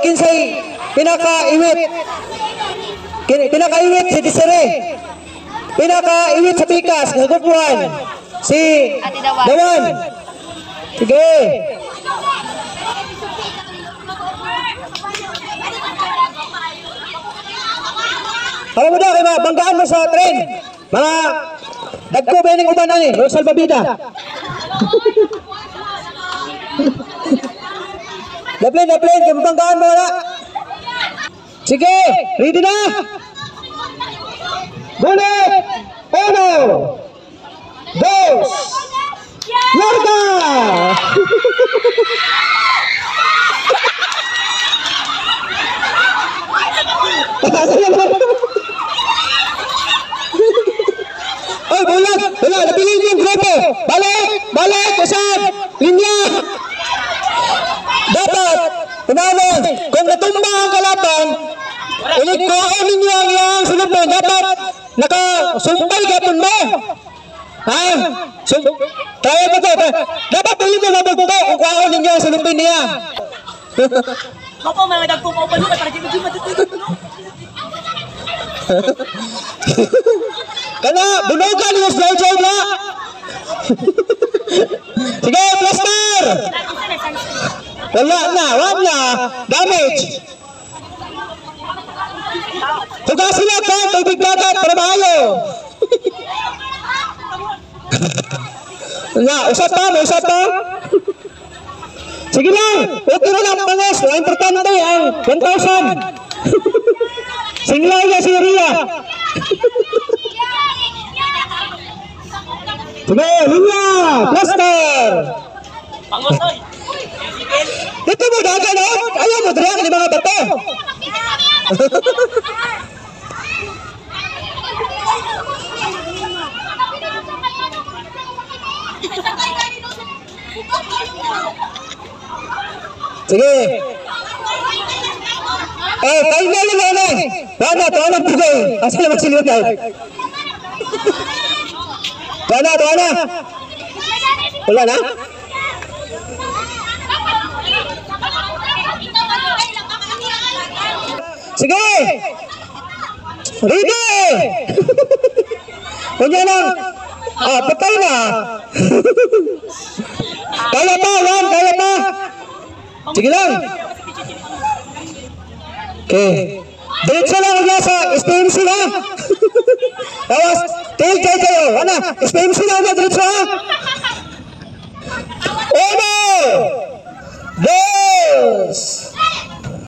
kinsay pinakaiwit. Pinakaiwit si Desiree. Pinakaiwit sa pikas nga group 1 si Ate Dawan. Dawan. Sige. Alam mo daw, kay mga banggaan mo sa tren. Mga dagko ba yung uban ani? Royal Salvavida. Daplin, daplin, kay mabanggaan mo na. Sige, ready na. Gulit! Uno! Dos! Larga! Oy, bulag! Wala, nabilin yung grupo! Balik! Balik! Usab! Linya! Dapat, unano, kung natumba ang kalaban, ilikuan ninyo ang iyang sulupon. Dapat, nakasumpay gapon mo. Ha? Try mo to. Dapat dili mo mabugto kung kuhaon ninyo ang sulupin niya. Kapo, mga dagko pa uban para di mo matutunan. Kana, bunugan ninyo sa job na. Sige, plaster! Wala na, wala na. Damage. Hugasin na ka, tubig dagat para maayo. Na, usap pa, may usap pa. Sige lang, okay na lang pangos. Ang importante ang 1,000. Singlay niya si Ria. Sige, linya, plaster. Pangosoy. Dito mo dagan, oh. Ayaw mo, diri ang mga bato. Sige. Eh, final na na. Wala, tuwa na pugay. Asa na magsilip na? Tuwa na, tuwa na. Wala na? Sige! Ready! Kunya lang. Ah, patay na. Kaya pa, Juan, kaya pa. Sige lang. Okay. Diretso lang ang nasa SPMC na. Tapos, tail tayo kayo. Ano? SPMC na, ano? Diretso ha. Uno! Dos!